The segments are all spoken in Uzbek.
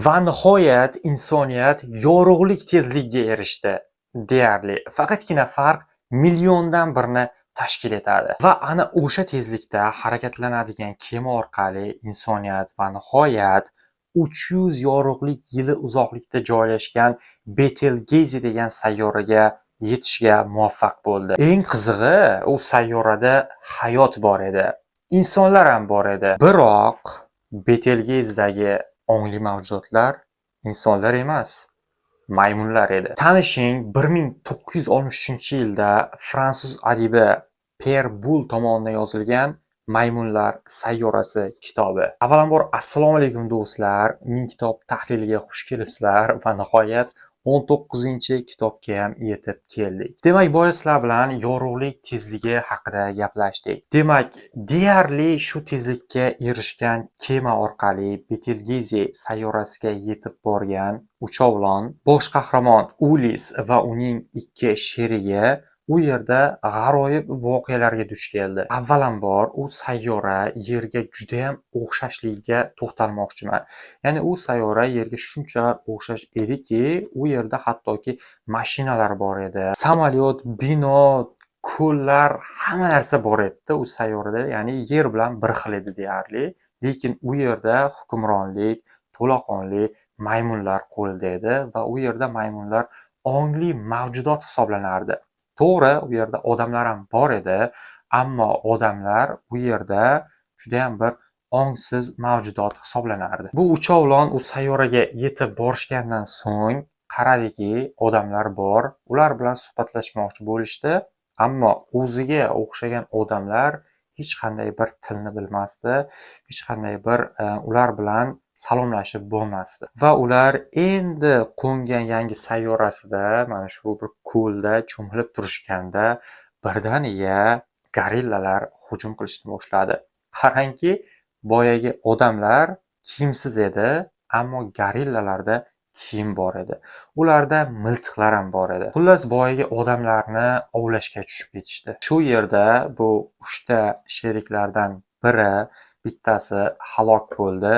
Va nihoyat insoniyat yorug'lik tezligiga erishdi. Deyarli, faqatgina farq milliondan birni tashkil etadi. Va ana o'sha tezlikda harakatlanadigan kema orqali insoniyat va nihoyat 300 yorug'lik yili uzoqlikda joylashgan Betelgeyze degan sayyoraga yetishga muvaffaq bo'ldi. Eng qizig'i, u sayyorada hayot bor edi. Insonlar ham bor edi. Biroq Betelgeyzdagi ongli mavjudotlar insonlar emas, maymunlar edi. Tanishing, 1963-yilda fransuz adibi Per Bul tomonidan yozilgan "Maymunlar sayyorasi" kitobi. Avvalambor, assalomu alaykum, do'stlar. Ming kitob tahliliga xush kelibsizlar va nihoyat 19-kitobga ham yetib keldik. Demak, boya sizlar bilan yorug'lik tezligi haqida gaplashdik. Demak, deyarli shu tezlikka erishgan kema orqali Betelgeyze sayyorasiga yetib borgan uchovlon, bosh qahramon Ulis va uning ikki sherigi u yerda g'aroyib voqealarga duch keldi. Avvalambor, u sayyora Yerga judayam o'xshashligiga to'xtalmoqchiman. Ya'ni u sayyora Yerga shunchalar o'xshash ediki, u yerda hattoki mashinalar bor edi. Samolyot, bino, ko'llar, hamma narsa bor edi u sayyorada. Ya'ni Yer bilan bir xil edi deyarli. Lekin u yerda hukmronlik to'laqonli maymunlar qo'lida edi va u yerda maymunlar ongli mavjudot hisoblanardi. To'g'ri, u yerda odamlar ham bor edi, ammo odamlar u yerda judayam bir ongsiz mavjudot hisoblanardi. Bu uchovlon u sayyoraga yetib borishgandan so'ng qaradiki, odamlar bor, ular bilan suhbatlashmoqchi bo'lishdi, ammo o'ziga o'xshagan odamlar hech qanday bir tilni bilmasdi, hech qanday bir ular bilan salomlashib bo'lmasdi. Va ular endi qo'ngan yangi sayyorasida, mana shu bir ko'lda cho'milib turishganda birdaniga gorillalar hujum qilishni boshladi. Qarangki, boyagi odamlar kiyimsiz edi, ammo gorillalarda kiyim bor edi. Ularda miltiqlar ham bor edi. Xullas, boyagi odamlarni ovlashga tushib ketishdi. Shu yerda bu uchta sheriklardan biri, bittasi halok bo'ldi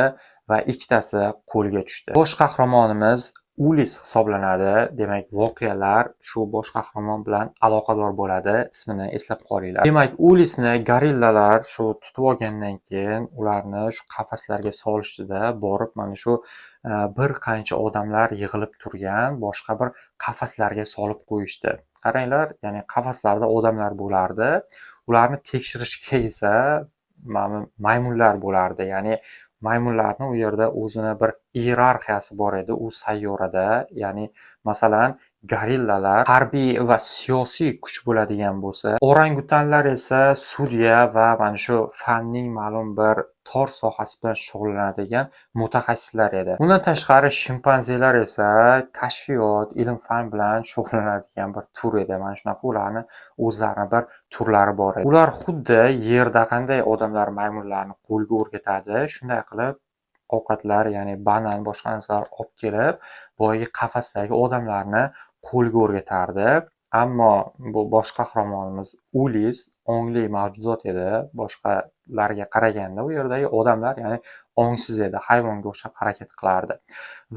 va ikkitasi qo'lga tushdi. Bosh qahramonimiz Ulis hisoblanadi. Demak, voqealar shu bosh qahramon bilan aloqador bo'ladi. Ismini eslab qolinglar. Demak, Ulisni gorillalar shu tutib olgandan keyin ularni shu qafaslarga solishdida, borib mana shu bir qancha odamlar yig'ilib turgan boshqa bir qafaslarga solib qo'yishdi. Qaranglar, ya'ni qafaslarda odamlar bo'lardi. Ularni tekshirishga esa mana maymunlar bo'lardi. Ya'ni maymunlarni u yerda o'zini bir iyerarxiyasi bor edi u sayyorada. Ya'ni masalan, gorillalar harbiy va siyosiy kuch bo'ladigan bo'lsa, orangutanlar esa sudya va mana shu fanning ma'lum bir tor sohasi bilan shug'ullanadigan mutaxassislar edi. Undan tashqari, shimpanzelar esa kashfiyot, ilm-fan bilan shug'ullanadigan bir tur edi. Mana shunaqa ularni o'zlarini bir turlari bor edi. Ular xuddi Yerda qanday odamlar maymunlarni qo'lga o'rgatadi, shunday qilib ovqatlar, ya'ni banan, boshqa narsalar olib kelib, boyagi qafasdagi odamlarni qo'lga o'rgatardi. Ammo bu bosh qahramonimiz Ulis ongli mavjudot edi. Boshqalarga qaraganda u yerdagi odamlar, ya'ni ongsiz edi, hayvonga o'xshab harakat qilardi.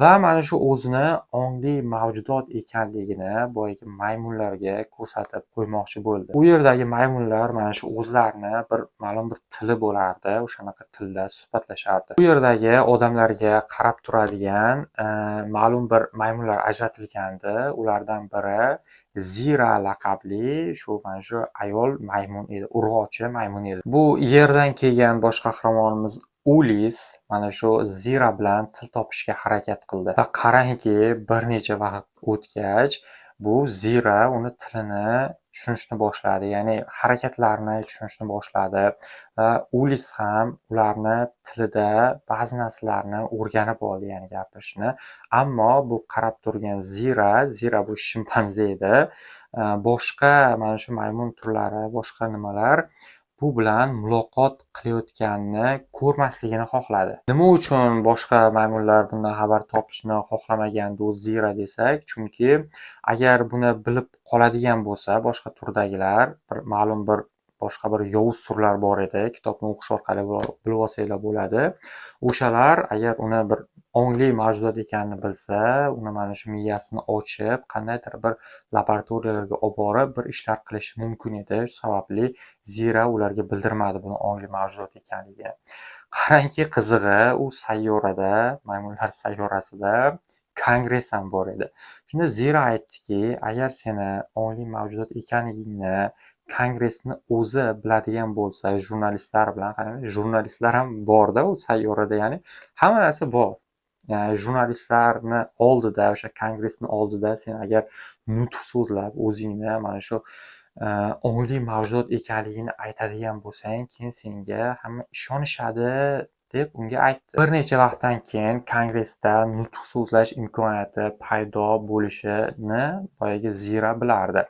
Va mana shu o'zini ongli mavjudot ekanligini boyagi maymunlarga ko'rsatib qo'ymoqchi bo'ldi. U yerdagi maymunlar mana shu o'zlarini bir ma'lum bir tili bo'lardi, o'shanaqa tilda suhbatlashardi. U yerdagi odamlarga qarab turadigan ma'lum bir maymunlar ajratilgandi. Ulardan biri Zira laqabli shu mana shu ayol maymun edi, urg'ochi maymun edi. Bu Yerdan kelgan bosh qahramonimiz Ulis mana shu Zira bilan til topishga harakat qildi. Va qarangki, bir necha vaqt o'tgach, bu Zira uni tilini tushunishni boshladi, ya'ni harakatlarini tushunishni boshladi va Ulis ham ularni tilida ba'zi narsalarni o'rganib oldi, ya'ni gapirishni. Ammo bu qarab turgan Zira, Zira bu shimpanze edi. Boshqa mana shu maymun turlari, boshqa nimalar bu bilan muloqot qilayotganini ko'rmasligini xohladi. Nima uchun boshqa maymunlar bundan xabar topishni xohlamagandi u Zira desak, chunki agar buni bilib qoladigan bo'lsa, boshqa turdagilar bir ma'lum bir boshqa bir yovuz turlar bor edi. Kitobni o'qish orqali bilib olsanglar bo'ladi. O'shalar agar uni bir ongli mavjudot ekanini bilsa, uni mana shu miyasini ochib, qandaydir bir laboratoriyalarga olib borib, bir ishlar qilishi mumkin edi. Shu sababli Zira ularga bildirmadi buni ongli mavjudot ekanligini. Qarangki, qizig'i, u sayyorada, maymunlar sayyorasida kongress ham bor edi. Shunda Zira aytdiki, agar seni ongli mavjudot ekanligingni kongressni o'zi biladigan bo'lsa, jurnalistlar bilan, qarang, jurnalistlar ham borda u sayyorada, ya'ni hamma narsa bor. Ya'ni jurnalistlarni oldida, o'sha kongressni oldida sen agar nutq so'zlab, o'zingni mana shu ongli mavjudot ekanligingni aytadigan bo'lsang, keyin senga hamma ishonishadi deb unga aytdi. Bir necha vaqtdan keyin kongressda nutq so'zlash imkoniyati paydo bo'lishini boyagi Zira bilardi.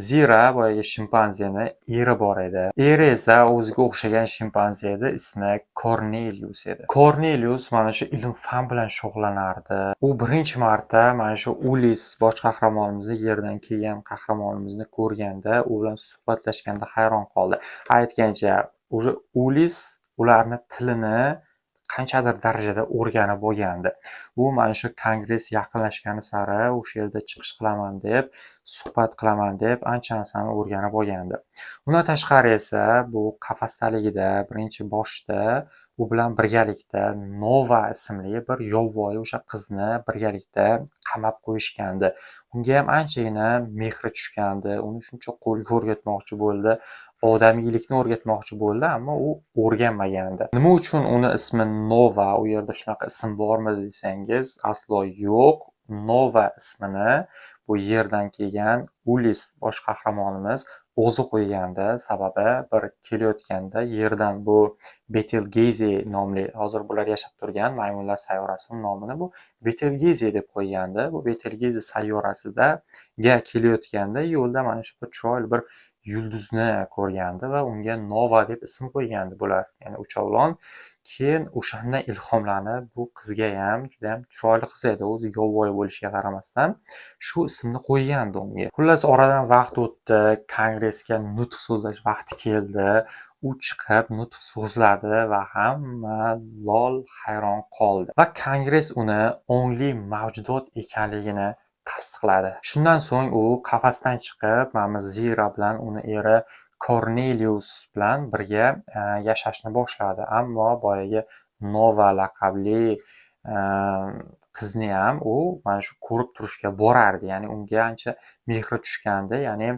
Zira boyagi shimpanzeni eri bor edi. Eri esa o'ziga o'xshagan shimpanze edi, ismi Kornelius edi. Kornelius mana shu ilm-fan bilan shug'ullanardi. U birinchi marta mana shu Ulis bosh qahramonimizni, yerdan kelgan qahramonimizni ko'rganda, u bilan suhbatlashganda hayron qoldi. Aytgancha, уже Ulis ularni tilini qanchadir darajada o'rganib olgandi. U mana shu kongress yaqinlashgani sari o'sha yerda chiqish qilaman deb, suhbat qilaman deb ancha narsani o'rganib olgandi. Undan tashqari esa bu qafasdaligida birinchi boshda u bilan birgalikda Nova ismli bir yovvoyi o'sha qizni birgalikda qamab qo'yishgandi. Unga ham anchagina mehri tushgandi. Uni shuncha qo'lga o'rgatmoqchi bo'ldi, odamiylikni o'rgatmoqchi bo'ldi, ammo u o'rganmagandi. Nima uchun uni ismi Nova, u yerda shunaqa ism bormi desangiz, aslo yo'q. Nova ismini bu yerdan kelgan Ulis bosh qahramonimiz o'zi qo'ygandi. Sababi bir kelayotganda yerdan bu Betelgeyze nomli, hozir bular yashab turgan maymunlar sayyorasini nomini bu Betelgeyze deb qo'ygandi. Bu Betelgeyze sayyorasidaga kelayotganda yo'lda mana shu bir chiroyli bir yulduzni ko'rgandi va unga Nova deb ism qo'ygandi bular. Ya'ni uchovlon. Keyin o'shandan ilhomlanib bu qizga ham, judayam chiroyli qiz edi, o'zi yovvoyi bo'lishiga qaramasdan shu ismni qo'ygandi unga. Xullas, oradan vaqt o'tdi, kongressga nutq so'zlash vaqti keldi. U chiqib nutq so'zladi va hamma lol, hayron qoldi. Va kongress uni ongli mavjudot ekanligini tasdiqladi. Shundan so'ng u qafasdan chiqib, mana Zira bilan uni eri Kornelius bilan birga yashashni boshladi. Ammo boyagi Nova laqabli qizni ham u mana shu ko'rib turishga borardi. Ya'ni unga ancha mehri tushgandi. Ya'ni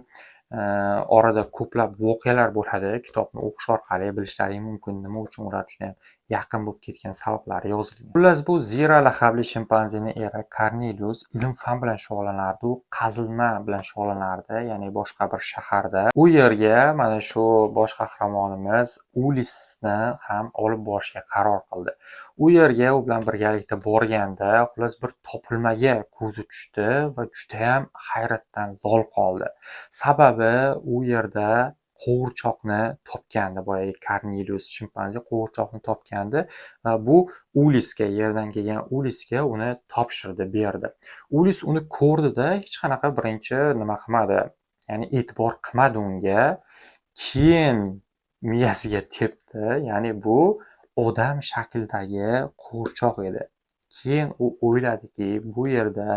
orada ko'plab voqealar bo'ladi. Kitobni o'qish orqali bilishlaring mumkin, nima uchun ular judayam yaqin bo'lib ketgan sabablari yozilgan. Xullas, bu Zira laqabli shimpanzeni eri Kornelius ilm-fan bilan shug'ullanardi. U qazilma bilan shug'ullanardi, ya'ni boshqa bir shaharda. U yerga mana shu bosh qahramonimiz Ulisni ham olib borishga qaror qildi. U yerga u bilan birgalikda borganda, xullas, bir topilmaga ko'zi tushdi va judayam hayratdan lol qoldi. Sababi u yerda qo'g'irchoqni topgandi. Boyagi Kornelius shimpanze qo'g'irchoqni topgandi va bu Ulisga, yerdan kelgan Ulisga uni topshirdi, berdi. Ulis uni ko'rdida, hech qanaqa birinchi nima qilmadi, ya'ni e'tibor qilmadi unga. Keyin miyasiga tepdi, ya'ni bu odam shaklidagi qo'g'irchoq edi. Keyin u o'yladiki, bu yerda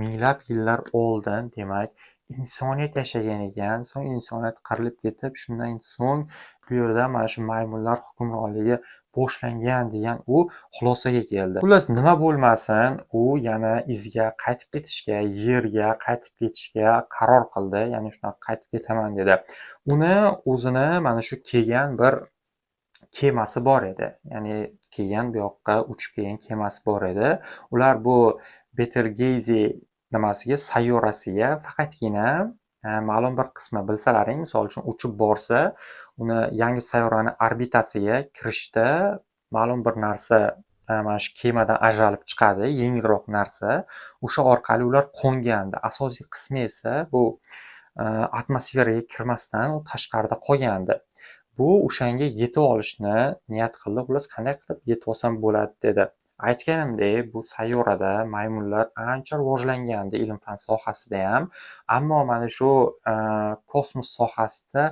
minglab yillar oldin, demak, insoniyat yashagan ekan. So'ng insoniyat qirilib ketib, shundan so'ng bu yerda mana shu maymunlar hukmronligi boshlangan degan u xulosaga keldi. Xullas, nima bo'lmasin, u yana izga qaytib ketishga, yerga qaytib ketishga qaror qildi. Ya'ni shunaqa qaytib ketaman dedi. Uni o'zini mana shu kelgan bir kemasi bor edi. Ya'ni kelgan, bu yoqqa uchib kelgan kemasi bor edi. Ular bu Betelgeyze nimasiga, sayyorasiga faqatgina ma'lum bir qismi, bilsalaring, misol uchun, uchib borsa, uni yangi sayyorani orbitasiga kirishda ma'lum bir narsa mana shu kemadan ajralib chiqadi, yengilroq narsa. O'sha orqali ular qo'ngandi. Asosiy qismi esa bu atmosferaga kirmasdan u tashqarida qolgandi. Bu o'shanga yetib olishni niyat qildi. Xullas, qanday qilib yetib olsam bo'ladi dedi. Aytganimdek, bu sayyorada maymunlar ancha rivojlangandi ilm-fan sohasida ham, ammo mana shu kosmos sohasida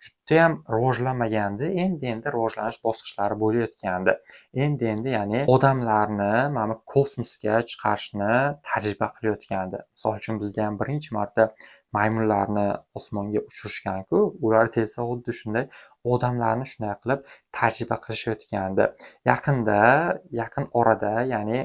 juda Judayam rivojlanmagandi, endi-endi rivojlanish bosqichlari bo'layotgandi. Endi-endi, ya'ni odamlarni mana bu kosmosga chiqarishni tajriba qilayotgandi. Misol uchun, bizda ham birinchi marta maymunlarni osmonga uchirishgan-ku, ularda esa xuddi shunday odamlarni shunday qilib tajriba qilishayotgandi. Yaqinda, yaqin orada, ya'ni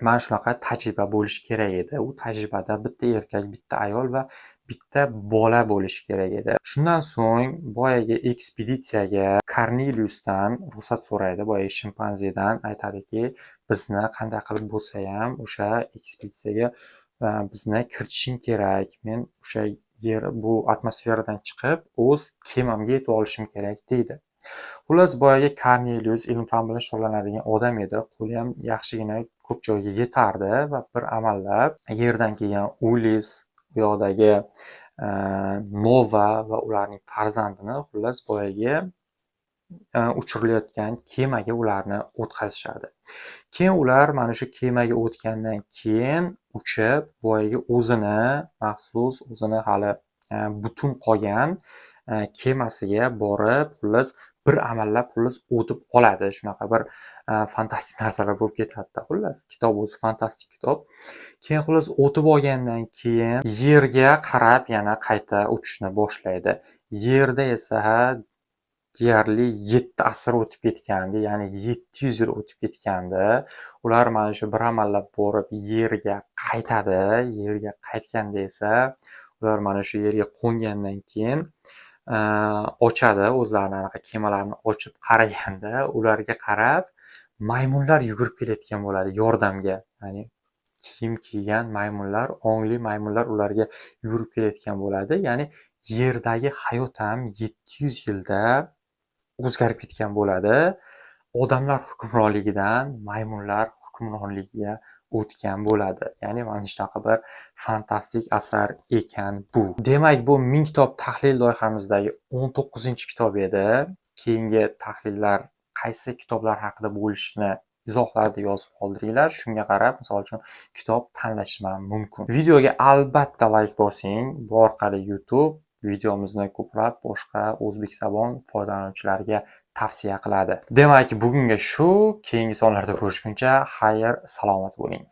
mana shunaqa tajriba bo'lishi kerak edi. U tajribada bitta erkak, bitta ayol va bitta bola bo'lishi kerak edi. Shundan so'ng boyagi ekspeditsiyaga Korneliusdan ruxsat so'raydi. Boyagi shimpanzedan aytadiki, bizni qanday qilib bo'lsa ham o'sha ekspeditsiyaga bizni kiritishing kerak. Men o'sha yer bu atmosferadan chiqib, o'z kemamga yetib olishim kerak, deydi. Xullas, boyagi Kornelius ilm-fan bilan shug'ullanadigan odam edi. Qo'li ham yaxshigina ko'p joyga yetardi va bir amallab yerdan kelgan Ulis, u yoqdagi Nova va ularning farzandini, xullas, boyagi uchirilayotgan kemaga ularni o'tkazishadi. Keyin ular mana shu kemaga o'tgandan keyin uchib, boyagi o'zini maxsus, o'zini hali butun qolgan kemasiga borib, xullas, bir amallab, xullas, o'tib oladi. Shunaqa bir fantastik narsalar bo'lib ketadi-da, xullas. Kitob o'zi fantastik kitob. Keyin, xullas, o'tib olgandan keyin Yerga qarab yana qayta uchishni boshlaydi. Yerda esa deyarli 7 asr o'tib ketgandi, ya'ni 700 yil o'tib ketgandi. Ular mana shu bir amallab borib Yerga qaytadi. Yerga qaytganda esa ular mana shu yerga qo'ngandan keyin ochadi o'zlarini anaqa kemalarini, ochib qaraganda ularga qarab maymunlar yugurib kelayotgan bo'ladi yordamga. Ya'ni kiyim kiygan maymunlar, ongli maymunlar ularga yugurib kelayotgan bo'ladi. Ya'ni Yerdagi hayot ham 700 yilda o'zgarib ketgan bo'ladi. Odamlar hukmronligidan maymunlar hukmronligiga o'tgan bo'ladi. Ya'ni mana shunaqa bir fantastik asar ekan bu. Demak, bu 1000 kitob tahlil loyihamizdagi 19-kitob edi. Keyingi tahlillar qaysi kitoblar haqida bo'lishini izohlarda yozib qoldiringlar. Shunga qarab, misol uchun, kitob tanlashim ham mumkin. Videoga albatta layk bosing. Bu orqali YouTube videomizni ko'plab boshqa o'zbekzabon foydalanuvchilarga tavsiya qiladi. Demak, bugunga shu. Keyingi sonlarda ko'rishguncha xayr, salomat bo'ling.